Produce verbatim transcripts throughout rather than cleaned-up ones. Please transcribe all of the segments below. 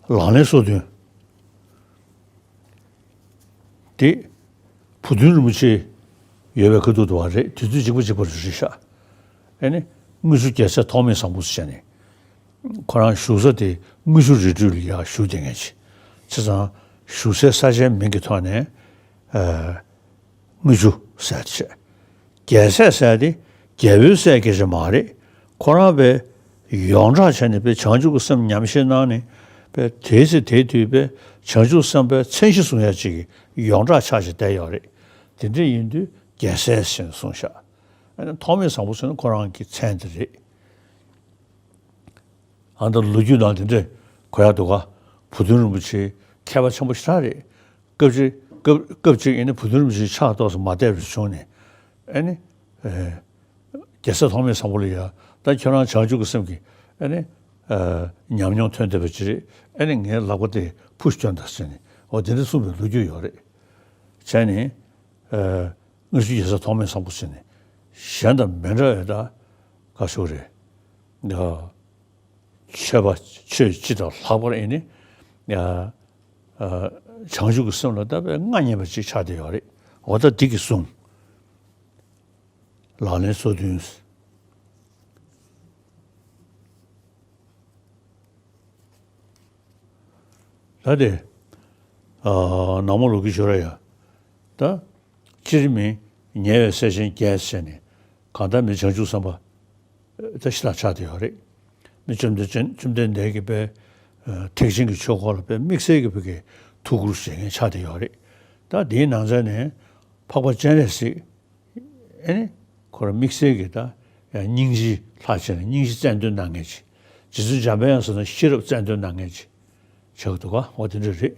ལག་ལེན་སོ་བདུན། དེ་བུ་སྟོན་རིན་པོ་ཆེ་ཡོད་པའི་ཁ་ཐུག་ཏུ་བ་རེད། དུས་ཚོད་གཅིག་པ་གཅིག་པ་རེད་ཤག་ཨེ་ནི་དངུལ་ཆུ་རྒྱལ་སྲས་ཐོགས་མེད་བཟང་པོ་ཟེར་ནས། ཁོ་རང་བཞུགས་ས་དེ་དངུལ་ཆུ་རི་ཁྲོད་ལ་ཡར་བཞུགས་བསྡད་མཁན་ཅིག་བྱས་ཙང་བཞུགས་སའི་ས་ཆའི་མིང་གི་ཐོག་ནས་ཨ་དངུལ་ཆུ་ཟེར་བྱས། རྒྱལ་སྲས་ཟེར་དེ་རྒྱལ་པོའི་སྲས་སྐད་ཆ་མ་རེད། ཁོ་རང་པའི་ཡོངས་གྲགས་བྱས་ནས་པའི་བྱང་ཆུབ་ཀྱི་སེམས་ཉམས་བཞེས་གནང་ནས་པའི་དེའི་ཚེ་དེའི་དུས་པའི་བྱང་ཆུབ་སེམས་དཔའི་མཚན་གཞི་བཟུང་ཡ་ཅིག་གི་ཡོངས་གྲགས་ཆགས་བྱས་བསྡད་ཡོད་རེད། དེ་འདྲ་ཡིན་དུས་རྒྱལ་སྲས་ཟེར་ནས་གསུངས་ཤག་ཨ་ནི་ཐོགས་མེད་བཟང་པོ་ཟེར་ན་ཁོ་རང་གི་མཚན་དེ་རེད། ཨ་ད་ལོ་རྒྱུས་ནང་དེ་འདྲ་གོ་ཡག་འདུག་ག་བུ་སྟོན་རིན་པོ་ཆེ་མཁས་པ་ཆེན་པོ་ཞེ་དྲག་རེད། སྐབས་ཅིག་སྐབས་སྐབས་ཅིག་ཡིན་ན་བུ་སྟོན་རིན་པོ་ཆེ་ཕྱག་ཏོག་ཙམ་མ་བལྟས་པར་བྱུང་ནས། ཨ་ནི་ཨེ་རྒྱལ་སྲས་ཐོགས་མེད་བཟང་པོ་ལ་ཡ། ད་ཁྱོད་རང་བྱང་ཆུབ་ཀྱི་སེམས་ཀྱི་ཨ་ནི་ཨེ་ཉམས་མྱོང་ཐོན་བསྡད་པ་ཅིག་རེད། ཨ་ནི་ངའི་ལག་པ་དེ་ཕུ་ཞིག་སྐྱོན་དང་ཟེར་ནས། འོ་དེ་འདྲ་གསུངས་པའི་ལོ་རྒྱུས་ཡོད་རེད། བྱས་ནས་ཨེ་དངུལ་ཆུ་རྒྱལ་སྲས་ཐོགས་མེད་བཟང་པོ་ཟེར་ནས་གཞན་དང་མི་འདྲ་བའི་ད་ག་ཞུ་རེད། ཆོས་པ་ཆོས་སྤྱི་དང་ལྷག་པར་ཨེ་ནི་ཡ་ཨ་བྱང་ཆུབ་ཀྱི་སེམས་ལ་ད་དཔེ་མངའ་བརྙེས་པ་ཅིག་ཆགས་བསྡད་ཡོད་རེད། འོ་ད་འདི་གི་གསུང་། ལག་ལེན་སོ་བདུན། ད་དེ་ཨ་ནག་མོ་ལུག་གི་ཞོར་ཡ། ད་སྤྱིར་མི་ཉེ་བའི་སྲས་ཆེན་བརྒྱད་ཟེར་ནས་གང་ལྟར་མི་བྱང་ཆུབ་སེམས་དཔའ་ད་ཞེ་དྲག་ཆགས་བསྡད་ཡོད་རེད། མི་བཅོམ་ལྡན་བཅོམ་ལྡན་འདས་ཀྱི་པའི་ཨ་ཐེག་ཆེན་གྱི་ཆོས་སྐོར་ལ་པའི་དམིགས་བསལ་གྱི་བོད་ཀྱི་ཐུགས་ཁུར་བཞེས་མཁན་ཆགས་བསྡད་ཡོད་རེད། ད་དེའི་ནང་ཚན་ནས་འཕགས་པ་སྤྱན་རས་གཟིགས་ཨེ་ནི་ཁོ་རང་དམིགས་བསལ་གྱི་ད་ཡང་སྙིང་རྗེ་ལྷ་བྱས་ན་སྙིང་རྗེ་རྩལ་འདོན་གནང་མཁན་ཅིག་རྗེ་བཙུན་འཇམ་དཔལ་དབྱངས་ཟེར་ན་ཤེས་རབ་རྩལ་འདོན་གནང་མཁན་ཅིག་ཆགས་འདུག་ག་འོ་དེ་འདྲ་རེད།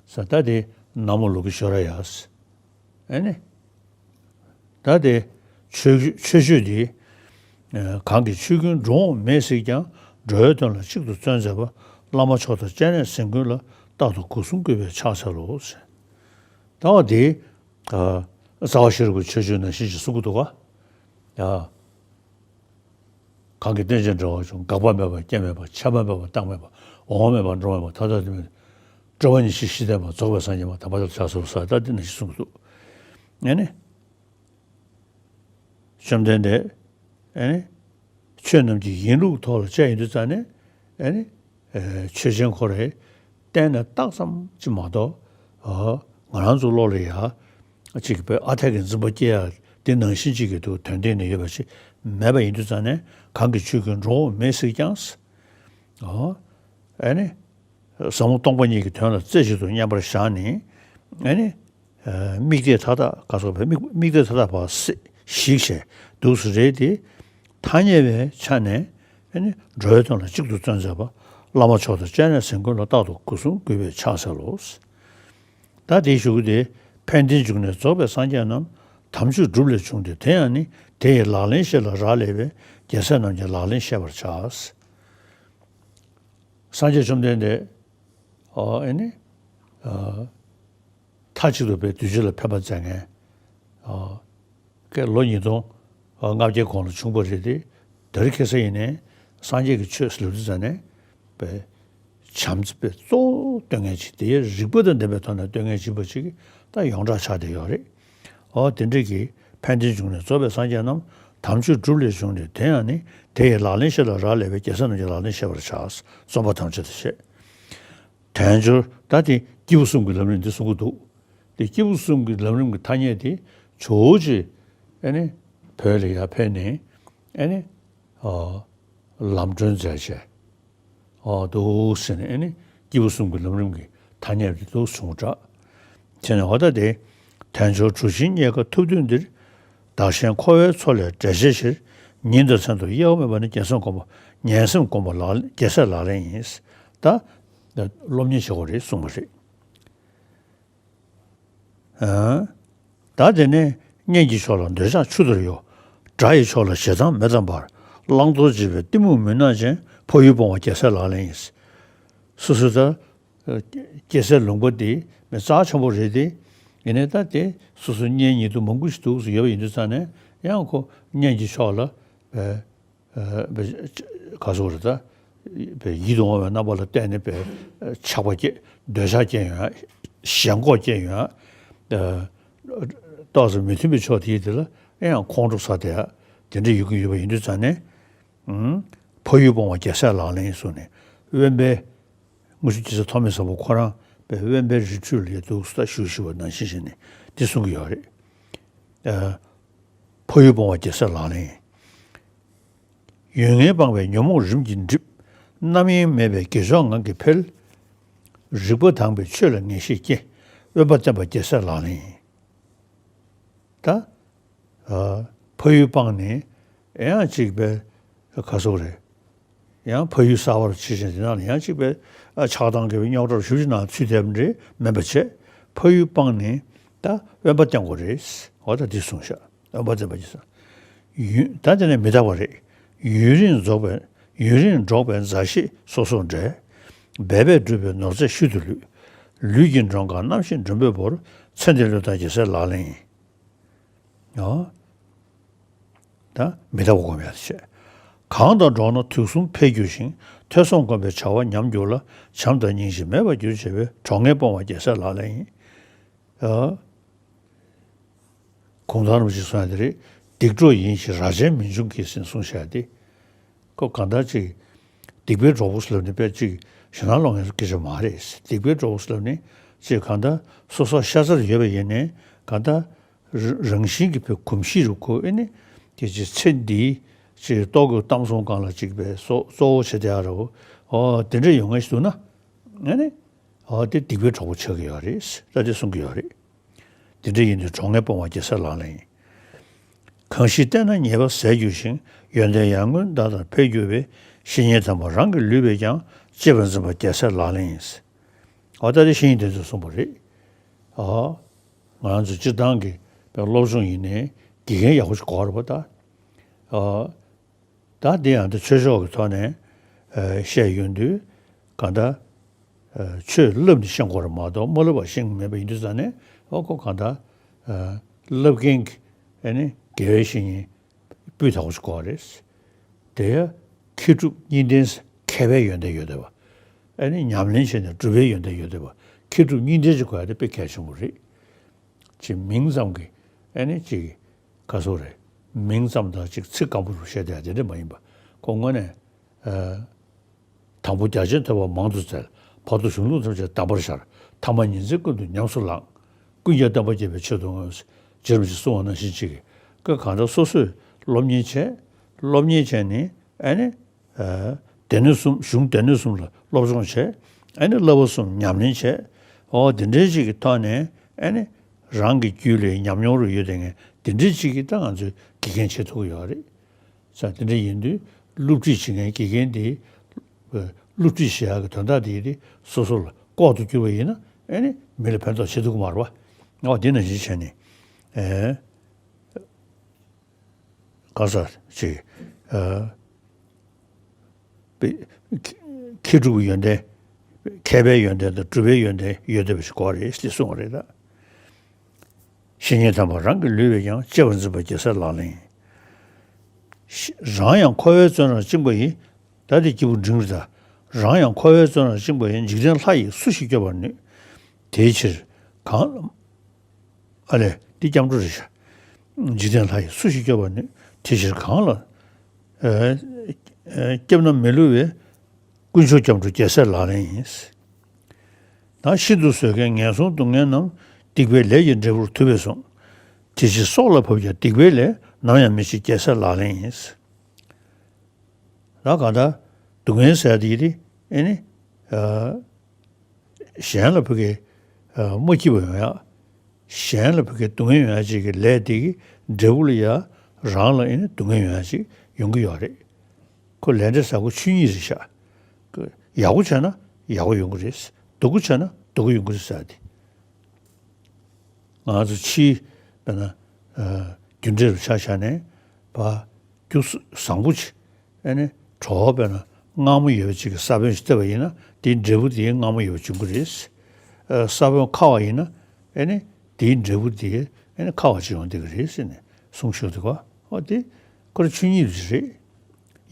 ས་ད་དེ་ནག་མོ་ལུག་གི་ཞོར་ཡ། ཨེ་ནི། ད་དེ་ཆོས་ཆོས་སྤྱོད་འདི། ཨ་གང་གིས་ཆོས་ཀུན་འགྲོ་འོང་མེད་གཟིགས་ཀྱང་། འགྲོ་བའི་དོན་ལ་གཅིག་ཏུ་བརྩོན་མཛད་པ། བླ་མ་མཆོག་དང་སྤྱན་རས་གཟིགས་མགོན་ལ། རྟག་ཏུ་སྒོ་གསུམ་གུས་པས་ཕྱག་འཚལ་ལོ། ཟེར། ད་བ་དེ། ཨ་རྩ་བ་ཤེས་རབ་ཀྱི་ཆོས་སྤྱོད་ནང་བཞིན་ཞིག་གསུང་གི་འདུག་ག་ཡ། གང་གིས་རྟེན་ཅིང་འབྲེལ་བར་འབྱུང་། འགག་པ་མེད་པ་སྐྱེ་མེད་པ། ཆད་པ་མེད་པ་རྟག་མེད་པ། འོང་བ་མེད་པ་འགྲོ་བ་མེད་པ། ད་ལྟ་དུ་མེད། སྤྲོས་པ་ཉེར་ཞི་ཞི་བསྟན་པ། རྫོགས་པའི་སངས་རྒྱས་པ། དམ་པ་དེ་ལ་ཕྱག་འཚལ་ལོ། ཟེར་ད་འདི་ནང་བཞིན་གསུངས་འདུག་ཨེ་ནི། བཅོམ་ལྡན་འདས་ཨེ་ནི། ཆོས་རྣམས་ཀྱི་ཡིན་ལུགས་ཐོག་ལ་དཔྱད་ཡོང་དུས་ཙང་ནས་ཨེ་ནི། ཨེ་ཆོས་ཅན་ཁོ་རེ་གཏན་ནས་བཏགས་ཙམ་ཅིག་མ་གཏོགས། ཨ་ང་རང་ཚོ་བློ་ལ་ཡ་ཅིག་པའི་ཨ་འཐས་ཀྱི་འཛིན་པ་སྐྱེ་ཡ་དེ་ནང་བཞིན་ཅིག་གི་འདུག་དོན་སྟེང་ནས་ཡོད་པ་ཞིག་མེད་པ་ཡིན་དུས་ཙང་ནས། གང་གིས་ཆོས་ཀུན་འགྲོ་འོང་མེད་གཟིགས་ཀྱང་། ཨོ། ཨེ་ནི། ཟབ་མོ་སྟོང་པ་ཉིད་ཀྱི་དོན་ལ་རྩེ་གཅིག་ཏུ་མཉམ་པར་བཞག་ནས། ཨེ་ནི། ཨ་དམིགས་གཏད་མཐའ་དག་ག་སོགས་པའི་དམིགས་དམིགས་གཏད་མཐའ་དག་པ་སེ་ཞིག་བྱས་འདུག་སེ་རེད་དེ། ཐ་སྙད་པའི་ཆ་ནས་ཨེ་ནི་འགྲོ་བའི་དོན་ལ་གཅིག་ཏུ་བརྩོན་མཛད་པ། བླ་མ་མཆོག་དང་སྤྱན་རས་གཟིགས་མགོན་ལ། རྟག་ཏུ་སྒོ་གསུམ་གུས་པས་ཕྱག་འཚལ་ལོ། ད་དེའི་གཞུག་གུ་དེ། ཕན་བདེའི་འབྱུང་གནས་རྫོགས་པའི་སངས་རྒྱས་རྣམས། དམ་ཆོས་སྒྲུབ་ལས་བྱུང་སྟེ་དེ་ཡང་ནི། དེ་ཡི་ལག་ལེན་བཤད་ལ་རག་ལས་པས། རྒྱལ་སྲས་རྣམས་ཀྱི་ལག་ལེན་བཤད་པར་བྱ། སངས་རྒྱས་བཅོམ་ལྡན་འདས། ཨ་ཨེ་ནི། ཨ་མཐའ་གཅིག་ཏུ་པའི་གདུལ་བྱ་ལ་ཕན་པ་མཛད་མཁན། ཨ་ཀའི་ལོ་ཉིས་སྟོང་ལྔ་བརྒྱའི་གོང་ལ་བྱུང་བ་རེད་དེ། དེ་རིང་ཁ་སང་ཡིན་ནའི་སངས་རྒྱས་ཀྱི་ཆོས་ལབ་དུས་ཙང་ནས་པའི་བྱམས་བརྩེ་པའི་གཙོ་བོ་སྟོན་མཁན་ཅིག་དེ་ཡང་རིག་པ་དང་ལྡན་པའི་ཐོག་ནས་སྟོན་མཁན་ཅིག་པ་ཅིག་ད་ཡོངས་གྲགས་ཆགས་བསྡད་ཡོད་རེད། འོ་དེ་འདྲ་གི་ཕན་བདེའི་འབྱུང་གནས་རྫོགས་པའི་སངས་རྒྱས་རྣམས། དམ་ཆོས་སྒྲུབ་ལས་བྱུང་སྟེ་དེ་ཡང་ནི། དེ་ཡི་ལག་ལེན་བཤད་ལ་རག་ལས་པས། རྒྱལ་སྲས་རྣམས་ཀྱི་ལག་ལེན་བཤད་པར་བྱ། རྩོམ་པ་དམ་བཅའ་དང་བཅས། དལ་འབྱོར་ད་དེ་སྐྱེས་བུ་གསུམ་གྱི་ལམ་རིམ་འདི་གསུང་གི་འདུག་དེ་སྐྱེས་བུ་གསུམ་གྱི་ལམ་རིམ་གྱི་ཐ་སྙད་དེ་ཇོ་བོ་རྗེ་ཨེ་ནི་བོད་ལ་ཡར་ཕེབས་ནས་ཨེ་ནི་ཨ་ལམ་སྒྲོན་མཛད་བྱས། ཨ་འདུག་ཟེར་ནས་ཨེ་ནི་སྐྱེས་བུ་གསུམ་གྱི་ལམ་རིམ་གྱི་ཐ་སྙད་དེ་འདུག་གསུངས་པ་འདྲ། དེ་ནས་འོ་ད་དེ། དལ་འབྱོར་གྲུ་ཆེན་རྙེད་དཀའ་ཐུབ་བསྟན་འདིར། བདག་གཞན་འཁོར་བའི་མཚོ་ལས་བསྒྲལ་བྱའི་ཕྱིར། ཉིན་དང་མཚན་དུ་གཡེལ་བ་མེད་པ་ནི། ངན་སེམས་བསྒོམ་པ་ངན་སེམས་བསྒོམ་པ་ལག་རྒྱལ་སྲས་ལག་ལེན་ཡིན། ད་སློབ་གཉེར་བྱེད་དགོས་རེད་གསུངས་པ་རེད། ཨ། ད་དེ་ནས་གཉེན་གྱི་ཕྱོགས་ལ་འདོད་ཆགས་ཆུ་ལྟར་གཡོ། དགྲ་ཡི་ཕྱོགས་ལ་ཞེ་སྡང་མེ་ཙམ་འབར། བླང་དོར་བྱེད་པའི་གཏི་མུག་མུན་ནག་ཅན། ཕ་ཡུལ་སྤོང་བ་རྒྱལ་སྲས་ལག་ལེན་ཡིན། སོ་སོ་ད་སྐྱེ་སའི་ལུང་པ་འདི་མི་རྩ་ཆེན་པོ་རེད་དེ། ཡིན་ནའི་ད་དེ་སོ་སོ་གཉེན་ཉེ་དུ་མང་པོ་ཞིག་འདུག་སེ་ཡོད་པ་ཡིན་དུས་ཙང་ནས་ཡང་ཁོ་གཉེན་གྱི་ཕྱོགས་ལ་ཨ་ཨ་ག་སོ་རེད་ད། པའི་ཡིད་དུ་འོང་བའི་རྣམ་པ་ལ་བརྟེན་ནས་པའི་ཆགས་པ་སྐྱེ། འདོད་ཆགས་སྐྱེ་ཡོང་ཡ། ཞེན་ཁོག་སྐྱེ་ཡོང་ཡ། ཏོག་ཙམ་མི་མཐུན་པའི་ཕྱོགས་དེ་ཡི་དེ་ལ་ཨེ་ཡང་ཁོང་ཁྲོ་ཟ་བསྡད་ཡ། དེ་འདྲ་ཡོང་གི་ཡོད་པ་ཡིན་དུས་ཙང་ནས། ཕ་ཡུལ་སྤོང་བ་རྒྱལ་སྲས་ལག་ལེན་ཡིན་གསུངས་ནས། དབེན་པའི་དངུལ་ཆུ་རྒྱལ་སྲས་ཐོགས་མེད་བཟང་པོ་ཁོ་རང་པའི་དབེན་པའི་རི་ཁྲོད་ལ་འདུག་ས་བཞུགས་བཞུགས་པ་ནང་བཞིན་བྱས་ནས་འདི་གསུང་གི་ཡོད་རེད། ཕ་ཡུལ་སྤོང་བ་རྒྱལ་སྲས་ལག་ལེན་ཡིན། ཡོད་ངེས་སྤངས་པའི་ཉོན་མོངས་རིམ་གྱིས་འགྲིབ། རྣམ་གཡེང་མེད་པའི་དགེ་སྦྱོར་ངང་གིས་འཕེལ། རིག་པ་དྭངས་པའི་ཆོས་ལ་ངེས་ཤེས་སྐྱེ། དབེན་པ་བསྟེན་པ་རྒྱལ་སྲས་ལག་ལེན་ཡིན། ད། ཨ། ཕ་ཡུལ་སྤངས་ནས་ཡང་ཅིག་པའི་ག་སོག་རེད། ཡང་ཕ་ཡུལ་གསར་པར་ཕྱིན་ཞིང་དེ་ནང་ལ་ཡང་ཅིག་པའི་ཨ་ཆགས་སྡང་གི་རྙོག་དྲ་ཞུ་ཞིག་ནང་ཚུད་བསྡད་པ་འདྲ་མིན་པ་བྱས། ཕ་ཡུལ་སྤངས་ནས་ད་དབེན་པ་བསྟེན་དགོས་རེད། འོ་ད་འདི་གསུངས་ཤག་དབེན་པ་བསྟེན་པ་ཅི་ཟེར། ཡུན་ད་དེ་ནས་མི་རྟག་པ་རེད། ཡུན་རིང་རྫོགས་པའི་ཡུན་རིང་འགྲོགས་པའི་མཛའ་བཤེས་སོ་སོར་འབྲལ། འབད་པས་བསྒྲུབས་པའི་ནོར་རྫས་ཤུལ་དུ་ལུས། ལུས་ཀྱི་མགྲོན་ཁང་རྣམ་ཤེས་མགྲོན་པོས་བོར། ཚེ་འདིར་བློས་བཏང་རྒྱལ་སྲས་ལག་ལེན་ཡིན། ཨོ། ད་མི་རྟག་པ་སྒོམ་ཡག་བྱས། གང་དང་འགྲོགས་ན་དུས་གསུམ་འཕེལ་འགྱུར་ཞིང་། ཐོས་བསམ་སྒོམ་པས་བྱ་བ་ཉམས་འགྱུར་ལ། བྱམས་དང་སྙིང་རྗེ་མེད་པར་འགྱུར་བྱེད་པའི། གྲོགས་ངན་སྤོང་བ་རྒྱལ་སྲས་ལག་ལེན་ཡིན། ཨོ། གུང་ཐང་རིན་པོ་ཆེས་གསུངས་ཡ་དེ་རེད། སྡིག་གྲོགས་ཡིན་ཞེས་རྭ་ཅན་མི་འབྱུང་གི་ཟེར་གསུངས་བཞག་སྟེ། ཁོ་གང་ལྟར་ཅིག་སྡིག་པའི་གྲོགས་པོ་ཟེར་ལབ་ནས་དཔེ་ཅིག་ཞེད་སྣང་སློང་མཁན་སྐད་ཆ་མ་རེད། སྡིག་པའི་གྲོགས་པོ་ཟེར་ལབ་ནས་ཅིག་གང་ལྟར་སོ་སོ་ཤ་ཚ་ཡོད་པ་ཡིན་ནའི་གང་ལྟར་ར་རང་བཞིན་གྱི་བུ་གོམས་གཤིས་རུ་ཁོ་ཨེ་ནི་དེ་ཅིག་ཚེ་འདིའི་ཅིག་ལྟོ་གོས་གཏམ་གསུམ་སྒང་ལ་ཅིག་པའི་གཙོ་གཙོ་བོ་བྱེད་བསྡད་ཡ་རེད། འོ་དེ་འདྲ་ཡོང་མཁན་ཞིག་འདུག་ན་ཨེ་ནི་འོ་དེ་སྡིག་པའི་གྲོགས་པོ་ཆགས་ཀྱི་ཡོད་རེད། ད་དེ་གསུང་གི་ཡོད་རེད། དེ་འདྲ་ཡིན་དུས་གྲོགས་ངན་སྤོང་བ་རྒྱལ་སྲས་ལག་ལེན་ཡིན། གང་ཞིག་བསྟེན་ན་ཉེས་པ་ཟད་འགྱུར་ཞིང་། ཡོན་ཏན་ཡར་ངོའི་མདའ་ལྟར་འཕེལ་འགྱུར་བའི། བཤེས་གཉེན་དམ་པ་རང་གི་ལུས་པས་ཀྱང་། གཅེས་པར་འཛིན་པ་རྒྱལ་སྲས་ལག་ལེན་ཡིན། འོ་ད་དེ་བཤེས་གཉེན་དེ་ཚོས་གསུངས་པ་རེད། ཨ། ང་ཚོ་སྤྱིར་བཏང་གི་དཔེ་སློབ་སྦྱོང་ཡིན་ནའི་དགེ་རྒན་ཡག་པོ་ཞིག་དགོས་རེད་པ་ད། ཨ། ད་འདི་ཡང་འདི་ཆོས་ཕྱོགས་ཀྱི་ཐོག་ནས་ཨ་བཤད་ཡོང་དུས་གང་ལྟར་ཨ་ཆོས་བསླབས་ནས་ཤེས་དགོས་རེད་མ་གཏོགས་མ་བསླབས་པ་ཤེས་ཀྱི་མེད་པ་ཡིན་དུས་ཙང་ནས་ཨོ་ཁོ་གང་ལྟར་ཨ་བསླབ་མཁན་གྱི་ཨ་ནི་དགེ་བའི་བཤེས་གཉེན་སྤུས་དག་པོ་ཞིག་དགོས་རེད། དེ་ཡང་མཁས་གྲུབ་གཉིས་ལྡན་མཁས་པའི་ཡོན་ཏན་ཡོད་བསྡད་པ། ཨ་ནི་ཉམས་ལེན་བྱས་ནས་གྲུབ་པའི་ཡོན་ཏན་ཡོད་བསྡད་པ། མཁས་གྲུབ་གཉིས་ལྡན་ཅིག་དགོས་ཡ་དེ་དཔེ་གལ་ཆེན་པོ་རེད། ཅིག་མིང་ཙམ་གྱི་ཨ་ནི་ཅིག་ག་སོག་རེད། མིང་ཙམ་དང་ཅིག་ཚིག་སྐམ་པོ་རུ་བཤད་བསྡད་ཡ་དེ་འདྲ་མ་ཡིན་པ། ཁོ་དངོས་གནས་ཨ་དང་པོ་རྒྱ་ཆེན་ཐོས་པ་མང་དུ་བཙལ། བར་དུ་གཞུང་ལུགས་ཐམས་ཅད་གདམས་པར་ཤར། ཐ་མ་ཉིན་མཚན་ཀུན་ཏུ་ཉམས་སུ་བླངས། ཀུན་ཀྱང་བསྟན་པ་རྒྱས་པའི་ཆེད་དུ་བསྔོས། རྗེ་རིན་པོ་ཆེས་གསུངས་པ་ནང་བཞིན་ཅིག་གི་སྐབས་གང་ལྟར་སོ་སོས་སློབ་གཉེར་བྱས། སློབ་གཉེར་བྱས་ནས་ཨ་ནི་ཨ་སྡེ་སྣོད་གསུམ་གཞུང་སྡེ་སྣོད་གསུམ་ལ་སློབ་སྦྱོང་བྱས། ཨ་ནི་བསླབ་པ་གསུམ་ཉམས་ལེན་བྱས། འོ་དེ་འདྲའི་ཅིག་གི་ཐོག་ནས་ཨ་ནི་རང་གི་རྒྱུད་ལ་ཉམས་མྱོང་རུ་ཡོད་དེ་ངས་དེ་འདྲའི་ཅིག་གི་ད་ང་ཚོས་དགེ་རྒན་བྱེད་ཐུབ་ཀྱི་ཡོད་རེད། ས་དེ་འདྲ་ཡིན་དུས་སློབ་ཁྲིད་བྱེད་མཁན་དགེ་རྒན་དེ་སློབ་ཁྲིད་བྱེད་ཡག་གི་དོན་དག་དེ་དེ་སོ་སོ་ལ་ལྐོག་ཏུ་གྱུར་པ་ཡིན་ན་ཨ་ནི་མི་ལ་ཕན་ཐོགས་བྱེད་ཐུབ་ཀྱི་མ་རེད་པ། འོ་དེ་ནང་བཞིན་བྱས་ནས་ཨེ། ག་ས་ཅིག་ཨ་པའི་མཁས་གྲུབ་ཀྱི་ཡོན་ཏན། མཁས་པའི་ཡོན་ཏན་དང་གྲུབ་པའི་ཡོན་ཏན་ཡོད་བསྡད་པ་ཞིག་དགོས་རེད་ཅེས་གསུངས་པ་རེད་ད། བཤེས་གཉེན་དམ་པ་རང་གི་ལུས་པས་ཀྱང་། གཅེས་པར་འཛིན་པ་རྒྱལ་སྲས་ལག་ལེན་ཡིན། རང་ཡང་འཁོར་བའི་བཙོན་རར་བཅིངས་པ་ཡིས། ད་དེ་སྐྱེས་བུ་འབྲིང་རེད་ད། རང་ཡང་འཁོར་བའི་བཙོན་རར་བཅིངས་པ་ཡིས། འཇིག་རྟེན་ལྷ་ཡིས་སུ་ཞིག་སྐྱོབ་པར་ནུས། དེའི་ཕྱིར་གང་། ཨ་ལས་འདི་སྐྱབས་འགྲོ་རེད་ཤག་འཇིག་རྟེན་ལྷ་ཡིས་སུ་ཞིག་སྐྱོབ་པར་ནུས། དེ་ཕྱིར་གང་ལ། ཨ་ཨ་སྐྱབས་ན་མི་བསླུ་བའི། དཀོན་མཆོག་སྐྱབས་འགྲོ་རྒྱལ་སྲས་ལག་ལེན་ཡིན། ནང་ཤིན་ཏུ་བཟོད་མཁས་ངན་སོང་སྡུག་བསྔལ་རྣམས། སྡིག་པའི་ལས་ཀྱི་འབྲས་བུར་ཐུབ་པས་གསུངས། དེ་ཕྱིར་སྲོག་ལ་བབ་ཀྱང་སྡིག་པའི་ལས། ནམ་ཡང་མི་བྱེད་རྒྱལ་སྲས་ལག་ལེན་ཡིན། ད་གང་ལྟར་སྡུག་བསྔལ་ཟེར་དེ་ཡིན་ཏེ་ཨེ་ནི། ཨ་གཞན་ལ་ཕ་གི་ཨ་མ་སྐྱིད་པ་ཡོང་ཡག་གཞན་ལ་ཕ་གི་སྡུག་བསྔལ་ཡོང་ཡག་ཅིག་གི་ལས་དེ་གི་འབྲས་བུ་ལ་ཡ་རང་ལ་ཨེ་ནི་སྡུག་བསྔལ་ཡོང་ཡག་ཅིག་ཡོང་གི་ཡོད་རེད། ཁོ་ལས་འབྲས་ཟེར་ཁོ་ཆོས་ཉིད་རེད་ཤག་ཡག་པོ་བྱས་ན་ཡག་པོ་ཡོང་གི་རེད། སྡུག་པོ་བྱས་ན་སྡུག་པོ་ཡོང་གི་རེད་ཟེར་དེ། ང་ཚོ་ཕྱིའི་དཔེར་ན་ཨ་རྒྱུ་འབྲས་རུ་ཆ་བཞག་ནས་ཕར་རྒྱུ་བཟང་པོ་ཅིག་ཨེ་ནི་གྲོགས་དཔེར་ན་མངར་མོ་ཡོད་པ་ཅིག་གི་ས་བོན་ཞིག་བཏབ་པ་ཡིན་ན་དེའི་འབྲས་བུ་དེ་མངར་མོ་ཡོད་པ་འབྱུང་གི་རེད། ཨ་ས་བོན་ཁ་བ་ཡིན་ན་ཨེ་ནི་དེའི་འབྲས་བུ་དེ་ཨེ་ནི་ཁ་བ་ཅིག་ཡོང་བསྡད་ཀྱི་རེད་ཟེར་ནས་གསུངས་ཤོག་དེ་ག་ཨོ་དེ་ཁོ་རང་ཆོས་ཉིད་རེད།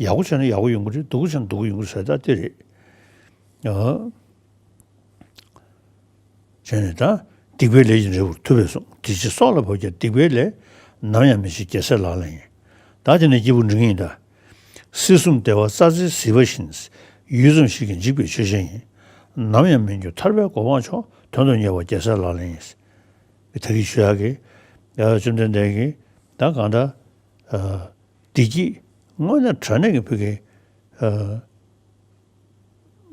ཡག་པོ་བྱས་ན་ཡག་པོ་ཡོང་གི་རེད། སྡུག་པོ་བྱས་ན་སྡུག་པོ་ཡོང་གི་རེད་ཟེར་ད་དེ་རེད། ཨ། བྱས་ནས་ད་སྡིག་པའི་ལས་ཀྱི་འབྲས་བུར་ཐུབ་པས་གསུངས། དེ་ཕྱིར་སྲོག་ལ་བབ་ཀྱང་སྡིག་པའི་ལས། ནམ་ཡང་མི་བྱེད་རྒྱལ་སྲས་ལག་ལེན་ཡིན། ད་དེ་ནས་སྐྱེས་བུ་འབྲིང་ཡིན་ད། སྲིད་གསུམ་བདེ་བ་རྩྭ་རྩེའི་ཟིལ་པ་བཞིན། ཡུད་ཙམ་ཞིག་གིས་འཇིག་པའི་ཆོས་ཅན་ཡིན། ནམ་ཡང་མི་འགྱུར་ཐར་པའི་གོ་འཕང་མཆོག་དོན་དུ་གཉེར་བ་རྒྱལ་སྲས་ལག་ལེན་ཡིན། ད་གིན་ཞུ་ཡག་གི། ཡ་བཅོམ་ལྡན་འདས་ཀྱིས་ད་གང་ལྟར། ཨ། བདེ་སྐྱིད་དངོས་གནས་དྲང་གནས་ཀྱི་ཕ་གི། ཨ།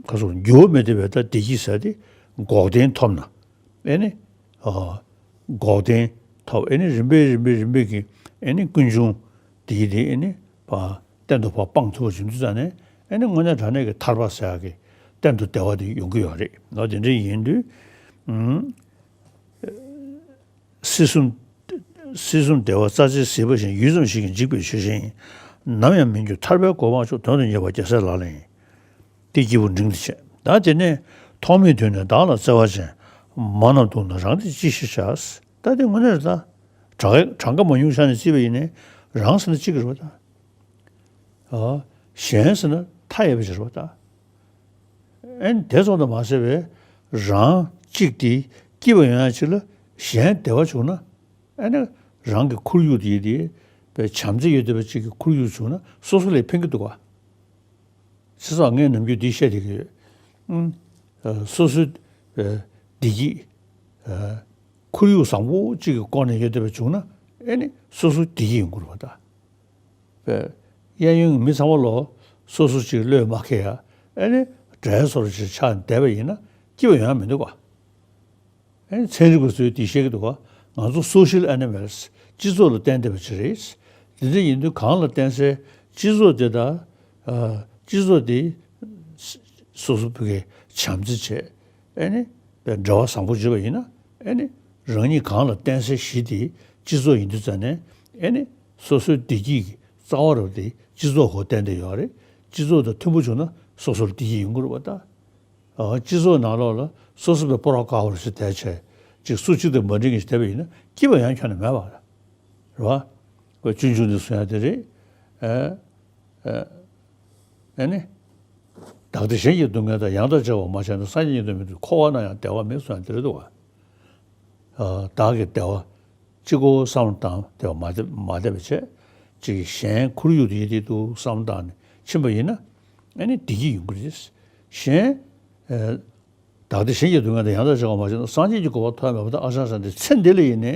ཁ་སོགས་འགྱུར་བ་མེད་བསྡད་པའི་ད་བདེ་སྐྱིད་ཟེར་དེ་འགོག་བདེན་ཐོབ་ན། ཨེ་ནི། ཨ། འགོག་བདེན་ཐོབ། ཨེ་ནི་རིམ་པས་རིམ་པས་རིམ་པས་ཀྱི་ཨེ་ནི་ཀུན་འབྱུང་དེ་ཡི་དེ་ཨེ་ནི་ཕར་གཏན་དུ་ཕར་སྤང་ཐུབ་པ་བྱུང་དུས་ཙང་ནས་ཨེ་ནི་དངོས་གནས་དྲང་གནས་ཀྱི་ཐར་པ་ཟེར་ཡག་གི་གཏན་དུ་བདེ་བ་དེ་ཡོང་གི་ཡོད་རེད། ཨོ་དེ་འདྲ་ཡིན་དུས། ཨུམ། སྲིད་གསུམ། སྲིད་གསུམ་བདེ་བ་རྩྭ་རྩེའི་ཟིལ་པ་བཞིན། ཡུད་ཙམ་ཞིག་གིས་འཇིག་པའི་ཆོས་ཅན་ཡིན། ནམ་ཡང་མི་འགྱུར་ཐར་པའི་གོ་འཕང་མཆོག་དོན་དུ་གཉེར་བ་རྒྱལ་སྲས་ལག་ལེན་ཡིན། དེ་སྐྱེས་བུ་འབྲིང་དུ་བྱས། ད་དེ་ནས་ཐོག་མེད་དུས་ནས་བདག་ལ་བརྩེ་བ་ཅན། མ་རྣམས་སྡུག་ན་རང་བདེ་ཅི་ཞིག་བྱ། ད་དེ་དངོས་གནས་རེད་ད། གྲངས་ཀ་གྲངས་ཀ་མང་ཉུང་ཆ་ནས་བརྩིས་པ་ཡིན་ནའི་རང་ཟེར་ན་གཅིག་གི་རེད་པ་ད། ཨ། གཞན་ཟེར་ན་མཐའ་ཡས་པ་ཅིག་རེད་པ་ད། ཨེ་ནི་དེ་ཙམ་དུ་མ་ཟད་པའི་རང་གཅིག་དེ་སྐྱིད་པ་ཡོང་ཡག་ཅིག་ལ་གཞན་བདེ་བ་བྱུང་ན། ཨེ་ནི་རང་གི་ཁོར་ཡུག་དེ་དེ་བས་བྱམས་བརྩེ་ཡོད་བསྡད་པ་ཅིག་གི་ཁོར་ཡུག་བྱུང་ན་སོ་སོ་ལས་ཕན་གྱི་འདུག་ག། བྱས་ཙང་ངས་ནམ་རྒྱུན་འདི་བཤད་བསྡད་ཀྱི་ཡོད། ཨུམ། ཨ། སོ་སོའི་ཨ་བདེ་སྐྱིད། ཨ། ཁོར་ཡུག་བཟང་པོ་གཅིག་གི་སྒོ་ནས་ཡོད་བསྡད་པ་བྱུང་ན་ཨེ་ནི་སོ་སོའི་བདེ་སྐྱིད་ཡོང་གི་རེད་པ་ད། པས། གཡས་གཡོན་གྱི་མི་ཚང་མ་ལོ་སོ་སོ་གཅིག་བློས་མ་འཁེལ་ཡ། ཨེ་ནི་འདྲེ་སོ་རུ་ཅིག་ཆགས་བསྡད་པ་ཡིན་ན་སྐྱིད་པ་ཡོང་ཡ་མི་འདུག་ག། ཨེ་ནི་ཚན་རིག་པ་ཚོས་འདི་བཤད་ཀྱི་འདུག་ག། ང་ཚོ་social animals སྤྱི་ཚོགས་ལ་བརྟེན་བསྡད་པ་ཅིག་རེད། འདི་འདྲ་ཡིན་དུས་གང་ལ་བརྟེན་སའི་སྤྱི་ཚོགས་དེ་དང་། ཨ། སྤྱི་ཚོགས་དེ་སོ་སོ་བོད་སྐད་བྱམས་བརྩེ་བྱས། ཨེ་ནི་འབྲེལ་བ་བཟང་པོ་བྱེད་པ་ཡིན་ན། ཨེ་ནི་རང་ཉིད་གང་ལ་བརྟེན་སའི་གཞི་དེ་སྤྱི་ཚོགས་ཡིན་དུས་ཙང་ནས། ཨེ་ནི་སོ་སོའི་བདེ་སྐྱིད་ཀྱི་རྩ་བ་རུ་དེ་སྤྱི་ཚོགས་ཁོ་བརྟེན་བསྡད་ཡོད་རེད། སྤྱི་ཚོགས་དང་མཐུན་པོ་བྱུང་ན་སོ་སོར་བདེ་སྐྱིད་ཡོང་གི་རེད་པ་ད། ཨ། སྤྱི་ཚོགས་ནང་ལོགས་ལ་སོ་སོ་བའི་སྤོ་རོག་དཀར་པོ་ཞིག་བསྡད་བྱས་ཅིག་སུ་གཅིག་དང་མ་འགྲིག་མཁན་ཞིག་བསྡད་པ་ཡིན་ན་སྐྱིད་པ་ཡང་ཁྱོན་ནས་མེད་པ་རེད་པ། ཁོས་སྤྱོད་འཇུག་ནས་གསུང་ཡ་དེ་རེད། ཨ། ཨ། ཨེ་ནི། བདག་བདེ་གཞན་གྱི་སྡུག་བསྔལ་དང་། ཡང་དག་བརྗེ་བར་མ་བྱས་ན། སངས་རྒྱས་ཉིད་དུ་མི་འགྲུབ། འཁོར་བ་ན་ཡང་བདེ་བ་མེད་གསུང་ཡ་དེ་རེད་འདུག་ག། ཨ། བདག་གི་བདེ་བ་གཅིག་པོ་བསམ་བློ་བཏང་བསྡད་པ་མ་བསྡད་མ་བསྡད་པ་བྱས། གཅིག་གཞན་ཁོར་ཡུག་དེ་ཡི་དེ་འདུག་བསམ་བློ་བཏང་ནས་ཕྱིན་པ་ཡིན་ན། ཨེ་ནི་བདེ་སྐྱིད་ཡོང་གི་རེད། གཞན། ཨ། བདག་བདེ་གཞན་གྱི་སྡུག་བསྔལ་དང་། ཡང་དག་བརྗེ་བར་མ་བྱས་ན། སངས་རྒྱས་ཀྱི་གོ་འཕང་ཐོབ་མེད་པ་དང་། ཨ་ཤང་ཤང་སྟེ་ཚེ་འདི་ལ་ཡིན་ནའི།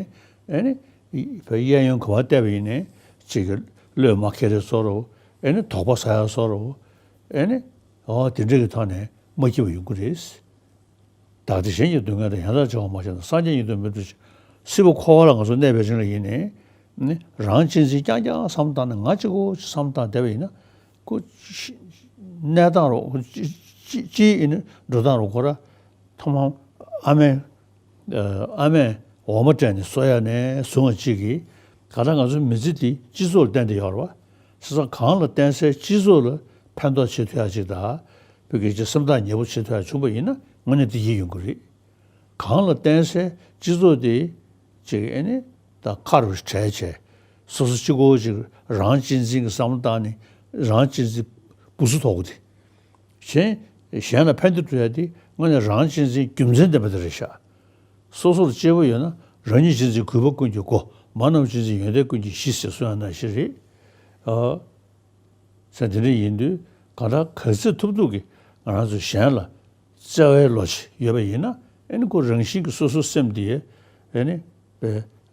ཨེ་ནི། གཡས་གཡོན་ག་པར་བལྟས་པ་ཡིན་ནའི་གཅིག་གི་བློས་མ་འཁེལ་རེ་བཟོ་འདྲ་བོ། ཨེ་ནི་དོགས་པ་ཟ་ཡ་བཟོ་འདྲ་བོ། ཨེ་ནི། ཨོ་དེ་འདྲ་གི་ཐོག་ནས་མ་སྐྱིད་པ་ཡོང་གི་རེད། བདག་བདེ་གཞན་གྱི་སྡུག་བསྔལ་དང་། ཡང་དག་བརྗེ་བར་མ་བྱས་ན། སངས་རྒྱས་ཉིད་དུ་མི་འགྲུབ་ཅིང་། སྲིད་པ་འཁོར་བ་ལ་ང་ཚོ་གནས་པའི་རིང་ལ་ཡིན་ནའི། ནི་རང་གཅེས་འཛིན་རྐྱང་རྐྱང་བསམ་བློ་བཏང་ནས་ང་གཅིག་པོ་ཅིག་བསམ་བློ་བཏང་བསྡད་པ་ཡིན་ན། ཁོ་གནས་སྟངས་རོ། ཅི་ཅི་ཅི་ཡིན་ནའི་འགྲོ་སྟངས་རོ། ཁོ་ར་ཐོག་མར་ཨ་མས། ཨ་མས་འོ་མ་སྤྲད་ནས་གསོ་ཡ་ནས་བཟུང་བ་གཅིག་གིས། ག་ད་ང་ཚོའི་མི་ཚེ་འདི་སྤྱི་ཚོགས་ལ་བརྟེན་ཏེ་ཡོད་རེད་པ། བྱས་ཙང་གང་ལ་བརྟེན་སའི་སྤྱི་ཚོགས་ལ་ཕན་ཐོགས་བྱེད་ཐུབ་ཡ་ཅིག་དང་། བོད་སྐད་ཀྱི་སེམས་ཐག་ཉེ་པོ་བྱེད་ཐུབ་ཡ་བྱུང་བ་ཡིན་ན་དངོས་གནས་བདེ་སྐྱིད་ཡོང་གི་རེད། གང་ལ་བརྟེན་སའི་སྤྱི་ཚོགས་དེ་ཅིག་ཨེ་ནི་ད་ཁ་རུ་བྲལ་བྱས། སོ་སོ་གཅིག་པོ་ཅིག་རང་གཅེས་འཛིན་གྱི་བསམ་བློ་བཏང་ནས་རང་གཅེས་འཛིན་སྦུ་སུ་ཐོག་གི་དེ། གཞན་གཞན་ལ་ཕན་བདེ་སྒྲུབ་ཡ་དེ་དངོས་གནས་རང་གཅེས་འཛིན་རྒྱུ་མཚན་ལྡན་པ་དེ་རེད་ཤག། སོ་སོར་གཅེས་པོ་ཡོད་ན། རང་ཉིད་གཅེས་འཛིན་གུས་པ་ཀུན་གྱི་སྒོ། མ་རྣམས་གཅེས་འཛིན་ཡོན་ཏན་ཀུན་གྱི་གཞི་ཟེར་གསུང་ཡ་ནང་བཞིན་རེད། ཨ། ཟེར་དེ་འདྲ་ཡིན་དུས་གང་ལྟར་ག་ཚོད་ཐུབ་ཐུབ་ཀྱིས་ང་རང་ཚོ་གཞན་ལ་བརྩེ་བའི་བློ་ཅིག་ཡོད་པ་ཡིན་ན། ཨེ་ནི་ཁོ་རང་བཞིན་གྱིས་སོ་སོའི་སེམས་དེ་ཨེ་ནི་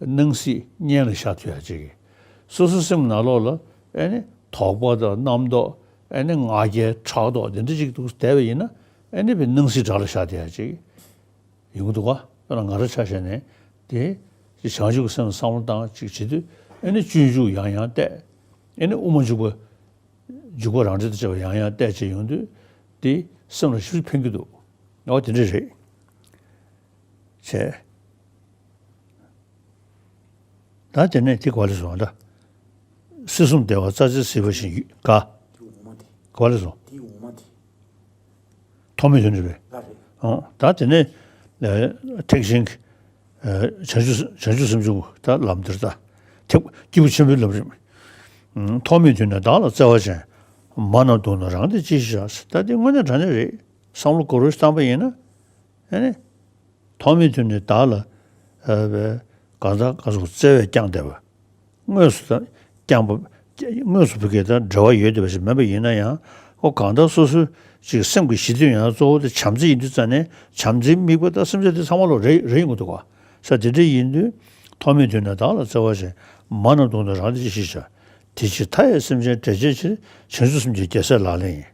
སྣང་སྲིད་གཉེན་ལ་བཞག་ཐུབ་ཡ་ཅིག། སོ་སོའི་སེམས་ནང་ལོགས་ལ་ཨེ་ནི་དོགས་པ་དང་རྣམ་རྟོག། ཨེ་ནི་ང་རྒྱལ་ཕྲག་དོག་དེ་འདྲ་ཅིག་འདུག་བསྡད་པ་ཡིན་ན། ཨེ་ནི་བའི་སྣང་སྲིད་དགྲ་ལ་བཞག་ཐུབ་ཡ་ཅིག་ཡོང་གི་འདུག་ག། དཔེར་ན་ང་རང་ཆ་བཞག་ནས་དེ་བྱང་ཆུབ་ཀྱི་སེམས་བསམ་བློ་བཏང་ཅིག་བྱེད་དུས། ཨེ་ནི་སྤྱོད་འཇུག་ཡང་ཡང་བལྟས། ཨེ་ནི་དབུ་མ་འཇུག་པ། འཇུག་པ་རང་འགྲེལ་དང་བཅས་པ་ཡང་ཡང་བལྟས་བྱས་ཡོང་དུས། དེ་སེམས་ལ་ཞེ་པོ་ཕན་གྱི་འདུག། འོ་དེ་འདྲ་རེད། བྱས། ད་དེ་ནས་དེ་ག་ལ་སོང་ད། སྲིད་གསུམ་བདེ་བ་རྩྭ་རྩེའི་ཟིལ་པ་བཞིན་ཡོད་ག། དེ་འོ་མ་དེ། ག་ལ་སོང་། དེ་འོ་མ་དེ། ཐོག་མེད་དུ་འགྲིབ་པས། ལ་རེད། ཨོ་ད་དེ་ནས་ཨ་ཐེག་ཆེན་གྱི་ཨ་བྱང་ཆུབ་བྱང་ཆུབ་སེམས་མཆོག་ད་ལམ་འདིར་ད། ཐེག་སྐྱེས་བུ་ཆེན་པོའི་ལམ་རིམ། ཨ་ཐོག་མེད་དུས་ནས་བདག་ལ་བརྩེ་བ་ཅན། མ་རྣམས་སྡུག་ན་རང་བདེ་ཅི་ཞིག་བྱ། ད་འདི་དངོས་གནས་དྲང་གནས་རེད། བསམ་བློ་གོ་རོ་ཞིག་བཏང་པ་ཡིན་ན། ཨ་ནི། ཐོག་མེད་དུས་ནས་བདག་ལ། ཨ་བའི། གང་ལྟར་གང་སོགས་བརྩེ་བས་བསྐྱངས་བསྡད་པ། དངོས་སུ་དང་བསྐྱངས་པ། དངོས་སུ་བུ་གས་དང་འབྲེལ་བ་ཡོད་བསྡད་པ་ཞིག་མིན་པ་ཡིན་ན་ཡང་། ཨོ་གང་ལྟར་སོ་སོའི་ཅིག་སེམས་ཀྱི་ཞི་མཐུན་ཡང་གཙོ་བོ་དེ་བྱམས་བརྩེ་ཡིན་དུས་ཙང་ནས། བྱམས་བརྩེའི་དམིགས་པ་དང་སེམས་ཅན་དེ་ཚང་མ་ལོ་རེ་རེ་ཡིན་དགོས་འདུག་ག། ས་དེ་འདྲ་ཡིན་དུས། ཐོག་མེད་དུས་ནས་བདག་ལ་བརྩེ་བ་ཆེ། མ་རྣམས་སྡུག་ན་རང་བདེ་ཅི་ཞིག་བྱ། དེ་ཕྱིར་མཐའ་ཡས་སེམས་ཅན་བསྒྲལ་བྱའི་ཕྱིར། བྱང་ཆུབ་སེམས་ཀྱི་རྒྱལ་སྲས་ལག་ལེན་ཡིན།